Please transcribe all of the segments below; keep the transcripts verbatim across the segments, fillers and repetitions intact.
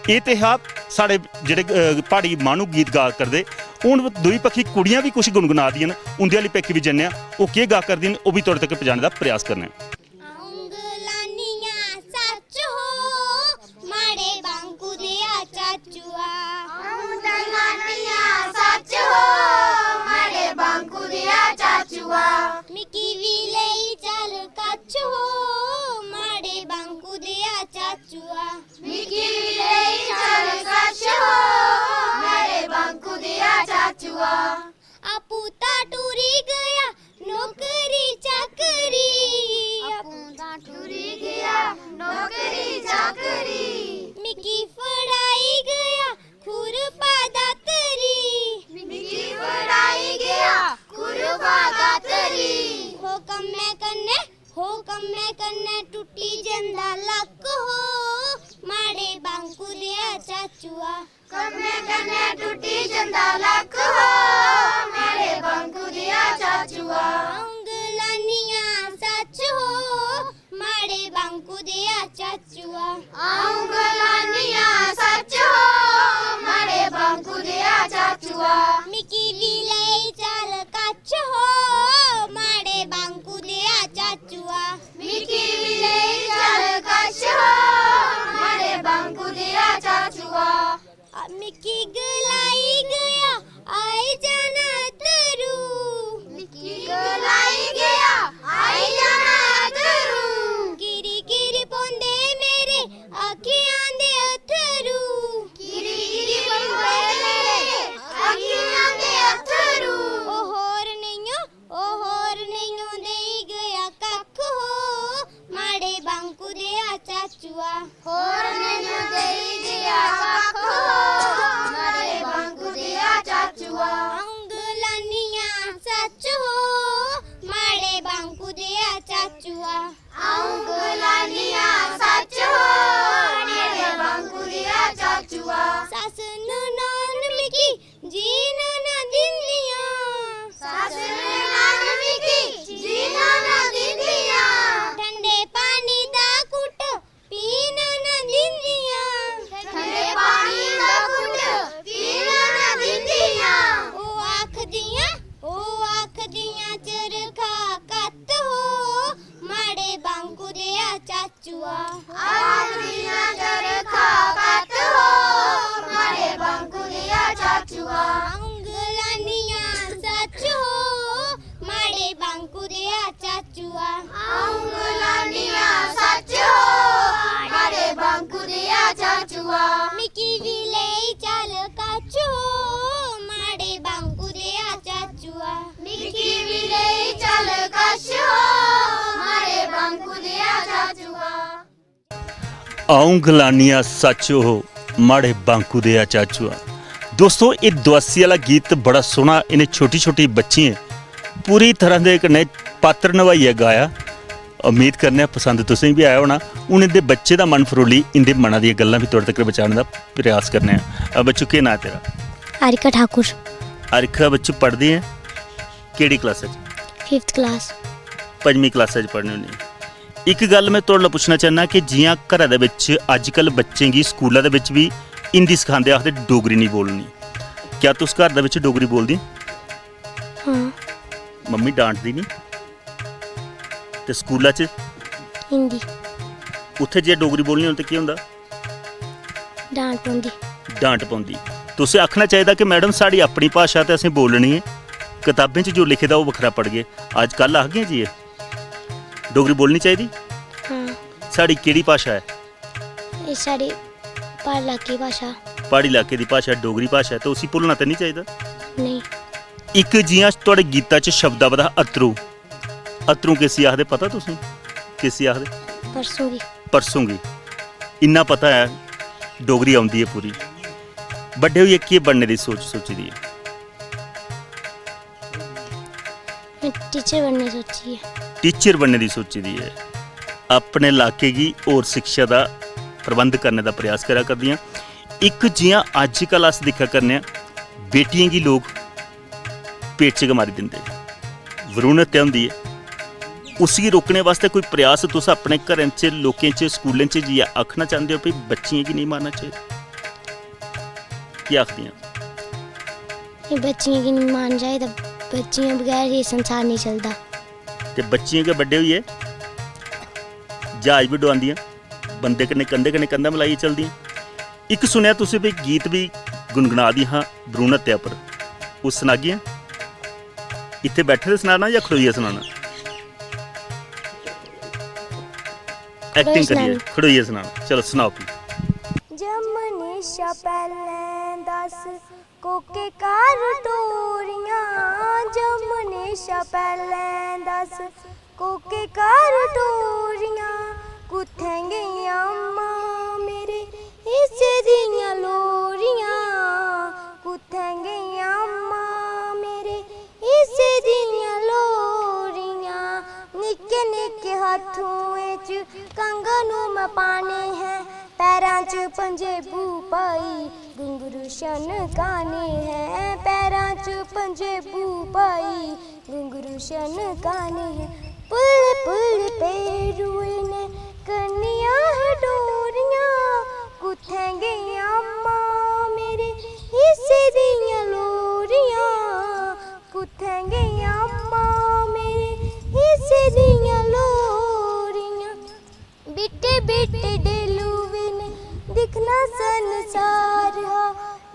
एह् ते हा साढ़े जेह्ड़े, अ, प्हाड़ी माह्नू गीत गा करदे। हून दूई पक्खी कुड़ियां बी कुछ गुनगुना दियां न, उं'दे आह्ली पक्खी बी जन्ने आं, ओह् केह् गा करदियां न, ओह् बी तुआढ़े तक पजाने दा प्रयास करने आं। अ'ऊं गलानियां सच्च हो, माड़े बांकू देआ चाचुआ। अ'ऊं गलानियां सच्च हो, माड़े बांकू देआ चाचुआ। मिकी बी लेई चल कच्छ हो, माड़े बांकू देआ चाचुआ। मिकी बी लेई चल कच्छ हो, माड़े बांकू देआ चाचुआ। आपूं तां टुरी गेआ नौकरी चाकरी। आपूं तां टुरी गेआ नौकरी चाकरी। मिगी फड़ाई गेआ खुरपा दा तरी। मिगी फड़ाई गेआ खुरपा दा तरी। हो कम्मै कन्नै, हो कम्मै कन्नै टुट्टी जंदा लक्क हो, माड़े बांकू देआ चाचुआ। कम्मै कन्नै टुट्टी जंदा लक्क हो, माड़े बांकू देआ चाचुआ। अ'ऊं गलानियां सच्च हो, माड़े बांकू देआ चाचुआ। अ'ऊं गलानियां सच्च हो, माड़े बांकू देआ चाचुआ। मिकी बी लेई चल कच्छ हो, माड़े बांकू देआ चाचुआ। मिकी बी लेई चल कच्छ हो, माड़े बांकू देआ चाचुआ। मिकी गलाई गेआ आई जाना तरू। मिकी गलाई गेआ आई जाना तरू। किरी किरी पौंदे मेरे अक्खियां दे अत्थरू। किरी किरी पौंदे मेरे अक्खियां दे अत्थरू। ओ होर नेइयों, ओ होर नेइयों देई गेआ कक्ख हो, माड़े बांकू देआ चाचुआ। होर नेइयों देई गेआ कक्ख हो, माड़े बांकू देआ चाचुआ। अ'ऊं गलानियां सच्च हो, माड़े बांकू देआ चाचुआ। अ'ऊं गलानियां सच्च हो, माड़े बांकू देआ चाचुआ। सस्स ननान मिगी जीन ना दिंदियां। सस्स ननान मिगी जीन ना दिंदियां। ठंडे पानी दा घुट्ट पीन ना दिंदियां। ठंडे पानी दा घुट्ट पीन ना दिंदियां। ओह् आखदियां, ओह् आखदियां चरखा कत्त हो, माड़े बांकू देआ चाचुआ। आखदियां चरखा कत्त हो, माड़े बांकू देआ चाचुआ। अ'ऊं गलानियां सच्च हो, माड़े बांकू देआ चाचुआ। अ'ऊं गलानियां सच्च हो, माड़े बांकू देआ चाचुआ। मिकी बी लेई चल कच्छ हो, माड़े बांकू देआ चाचुआ। मिगी बी लेई चल कच्छ हो, माड़े बांकू देआ चाचुआ। अ'ऊं गलानियां सच्च हो, माड़े बांकू देआ चाचुआ। दोस्तो, एह् दुआसी आह्ला गीत बड़ा सोह्ना, इ'नें छोटी-छोटी बच्चियें पूरी तरह दे कन्नै पात्र नभाइयै गाया। उम्मीद करने आं पसंद तुसें बी आया होना। हून इं'दे बच्चे दा मन फरोली, इं'दे मना दियां गल्लां बी तुआढ़े तगर पहुँचाने दा प्रयास करने आं। अ, बच्चू, केह् नांऽ तेरा? आरिका ठाकुर। आरिका, बच्चू, पढ़दी ऐ केह्ड़ी क्लासा च? Fifth class. पंजमीं क्लासा च पढ़ने होन्ने। इक गल्ल में तुआढ़े कोला पुच्छना चाह्न्नां कि जि'यां घरै दे बिच्च अज्जकल बच्चें गी स्कूला दे बिच्च बी हिंदी सखांदे, आखदे डोगरी निं बोलनी। क्या तुस घर दे बिच्च डोगरी बोलदे? हां। मम्मी डांटदी निं? ते स्कूला च? हिंदी। उत्थै जे डोगरी बोलनी होऐ ते केह् होंदा? डांट पौंदी। डांट पौंदी। तुसें आखना चाहिदा कि मैडम, साढ़ी अपनी भाशा ते असें बोलनी ऐ, कताबें च जो लिखे दा ओह् बक्खरा पढ़गे। अज्ज कल आखगे जी एह्? डोगरी बोलनी चाहिदी? हां। साढ़ी केह्ड़ी भाशा ऐ? एह् साढ़ी प्हाड़ी लाके दी भाशा। प्हाड़ी लाके दी भाशा डोगरी भाशा ऐ, ते उसी भुल्लना ते निं चाहिदा। नेईं। इक जि'यां थुआढ़े गीता च शब्द आवै दा हा अत्तरू, अत्तरू किसी आखदे पता तुसें? किसी आखदे? परसों गी। परसों गी। इन्ना पता ऐ, डोगरी औंदी ऐ पूरी। बड्डे होइयै केह् बनने दी सोच सोची दी ऐ? में टीचर बनने दी सोची ऐ। टीचर बनने दी सोची दी ऐ। अपने लाके गी होर शिक्षा दा प्रबंध करने दा प्रयास करा करदियां। इक जि'यां अज्जकल अस दिक्खा करने आं, बेटियें गी लोक पेट च गै मारी दिंदे, भ्रूण हत्या होंदी ऐ। उसी रोकने बास्तै कोई प्रयास तुस अपने घरें च, लोकें च, स्कूलें च जाइयै आखना चांह्दे ओ भई बच्चियें गी नेईं मारना चाहिदा? केह् आखदियां? एह् बच्चियें गी निं मारना चाहिदा। बच्चियें बगैर एह् संसार नेईं चलदा। ते बच्चियां गै बड्डे होइयै ज्हाज बी डुआंदियां, बंदे कन्नै कंधे कन्नै कंधा मलाइयै चलदियां। इक सुनेआ तुसें भी गीत बी गुनगुना दियां हां भ्रूण हत्या पर, ओह् सनागियां? इत्थै बैठे दे सनाना जां खड़ोइयै सनाना? एक्टिंग करियै खड़ोइयै सनाना। चलो सनाओ भी। जम्मने शा पैह्लें दस कोह्के घर टोरियां, जम्मने शा पैह्लें दस कोह्के घर टोरियां, कुत्थें गेइयां अम्मा मेरे हिस्से दियां लोरियां, कुत्थें गेइयां अम्मा मेरे हिस्से दियां लोरियां। निक्के निक्के हत्थुएं च कंगनू में पाने हैं, पैरां च पंजेबू पाई घुंघरू छनकाने हैं, पैरां च पंजेबू पाई घुंघरू छनकाने हैं। पुल पुल पेरुए ने कन्नियां है डोरियां, कुत्थें गेइयां अम्मा मेरे हिस्से दियां लोरियां, कुत्थें गेइयां अम्मा मेरे हिस्से दियां लोरियां। बिट्टे बिट्टे डेलू बी ने दिक्खना संसार हा,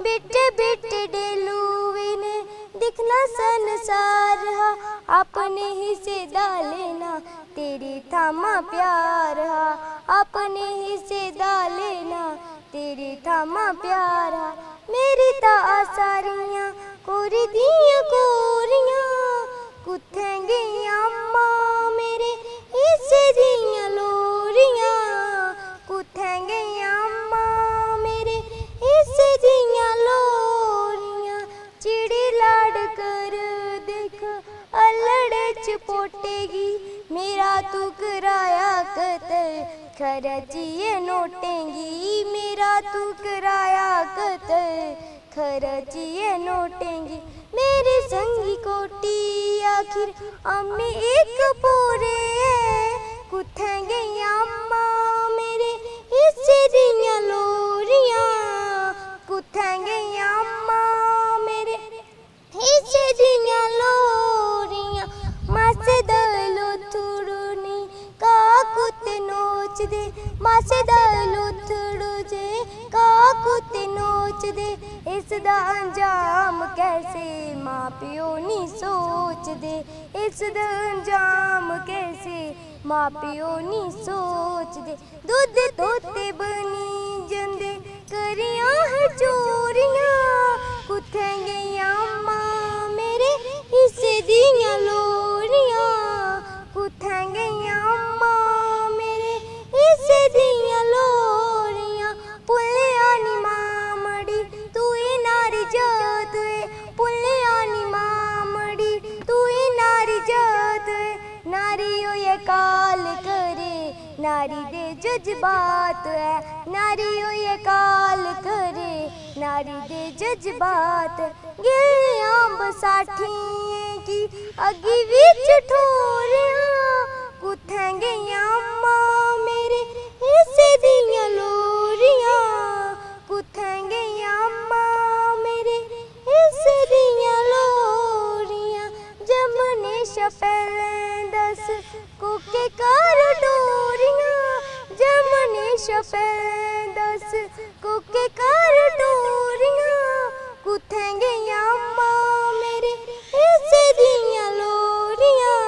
बिट्टे बिट्टे डेलू बी ने दिक्खना संसार हा। अपने हिस्से दा लेना तेरे थमां प्यार हा, अपने हिस्से दा लेना तेरे थमां प्यार हा। मेरी तां आ सारियां कोरी दियां कोरियां, कुत्थें गेइयां अम्मा मेरे हिस्से दियां लोरियां, कुत्थें गेइयां अम्मा मेरे हिस्से दियां लोरियां। चिड़ी लाड कर दिक्ख अल्लड़े च पोटेगी, मेरा तू कराया कतल खरा जिए नोटें गी, मेरा तू कराया कतल खरा जिए नोटें गी। मेरे संगी कोटी आखिर अम्मी इक पूरे ऐ, कुत्थें गेइयां अम्मा मेरे हिस्से दियां लोरियां, कुत्थें गेइयां अम्मा मेरे हिस्से दियां लोरियां। मासे दा लोथड़ू नी काकुत नोचदे, मासे दा लोथड़ू जे काकुत नोचदे, इस दा अंजाम कैसे मां प्यो नी सोचदे, इस दा अंजाम कैसे मां प्यो नी सोचदे। दुद्ध धोते बनी जंदे करियां है चोरियां, कुत्थें गेइयां अम्मा मेरे हिस्से दियां लोरियां, कुत्थें गेइयां अम्मा मेरे हिस्से दियां लोरियां। पुल्लेआ नी मामड़ी तू ही नारी जात ऐ, पुल्लेआ नी मामड़ी तू ही नारी जात ऐ। नारी होइयै काल करे, नारी दे जज्बात ऐ। नारी होइयै काल करे, नारी दे जज्बात। गेइयां बसाठियें गी अग्गी बिच ठोरियां, कुत्थें गेइयां अम्मा मेरे हिस्से दियां लोरियां, कुत्थें गेइयां अम्मा मेरे हिस्से दियां लोरियां। जम्मने शा पैह्लें दस कोह्के घर टोरियां, जम्मने शा पैह्लें दस कोह्के घर टोरियां, कुत्थें गेइयां अम्मा मेरे हिस्से दियां लोरियां,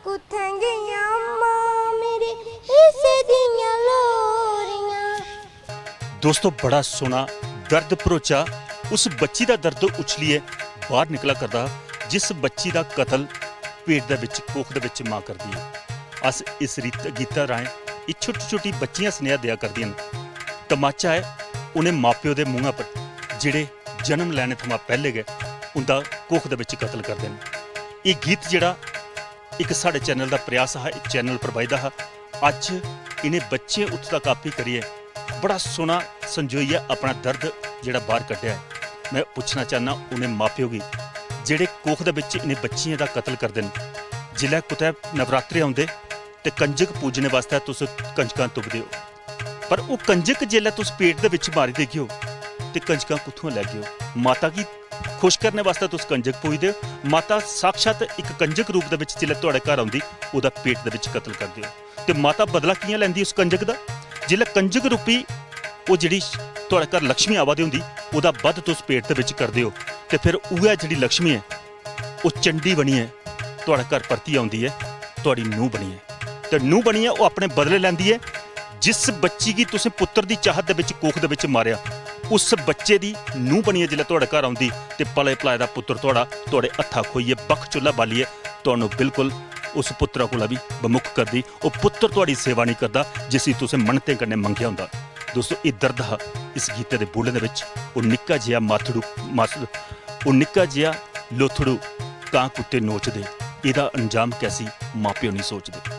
कुत्थें गेइयां अम्मा मेरे हिस्से दियां लोरियां। दोस्तो, बड़ा सोह्ना दर्द भरोचा उस बच्ची दा दर्द उछलियै बाह्र निकला करदा हा, जिस बच्ची दा कतल पेट दे बिच, कोख दे बिच मां करदी ऐ। अस इस रीत गीता राहें एह् छोटी छोटी बच्चियां सनेहा देआ करदियां न। तमाचा ऐ उ'नें मां-प्यो दे मुंहा पर, जेह्ड़े जन्म लैने थमां पैह्ले गै उं'दा कोख दे बिच कतल करदे न। एह् गीत जेह्ड़ा इक साढ़े चैनल दा प्रयास हा, इक चैनल पर बजदा हा। अज्ज इ'नें बच्चें उत्थूं दा कापी करियै बड़ा सोह्ना संजोइयै अपना दर्द जेह्ड़ा बाह्र कड्ढेआ ऐ। में पुच्छना चाह्न्नां उ'नें मां-प्यो गी, जेह्ड़े कोख दे बिच इ'नें बच्चियें दा कतल करदे न, जिसलै कुतै नवरात्रे औंदे ते कंजक पूजने बास्तै तुस कंजकां तुपदे ओ, पर ओह् कंजक जेल्लै तुस पेट दे बिच मारी देगे ओ, ते कंजकां कुत्थुआं लैगे ओ? माता गी खुश करने वास्तै तुस कंजक पूजदे ओ। माता साक्षात इक कंजक रूप दे बिच जिसलै थुआढ़े घर औंदी, ओह्दा पेट दे बिच कत्ल करदे ओ। ते माता बदला कि'यां लैंदी उस कंजक दा? जिसलै कंजक रूपी ओह् जेह्ड़ी थुआढ़े घर लक्ष्मी आवा दी होंदी, ओह्दा बध तुस पेट दे बिच करदे ओ, ते फिर उ'ऐ जेह्ड़ी लक्ष्मी ऐ, ओह् चंडी बनियै थुआढ़े घर परतियै औंदी ऐ, थुआढ़ी नूंह् बनियै। ते नूंह् बनियै ओह् अपने बदले लैंदी ऐ। जिस बच्ची गी तुसें पुत्तर दी चाहत दे बिच, कोख दे बिच मारेआ, उस बच्चे दी नूंह् बनियै जिसलै थुआढ़े घर औंदी, ते पले पलाए दा पुत्तर थुआढ़ा थुआढ़े हत्था खोइयै, बक्ख चुल्हा बालियै, तुहानू बिल्कुल उस पुत्तरा कोला बी बमुख करदी। ओह् पुत्तर थुआढ़ी सेवा नेईं करदा, जिसी तुसें मन्नतें कन्नै मंगेआ होंदा। दोस्तो, एह् दर्द हा इस गीतै दे बोलें दे बिच। ओह् निक्का जेहा माथड़ू, मास-, ओह् निक्का जेहा लोथड़ू कां कुत्ते नोचदे, एह्दा अंजाम कैसी मां प्यो नेईं सोचदे।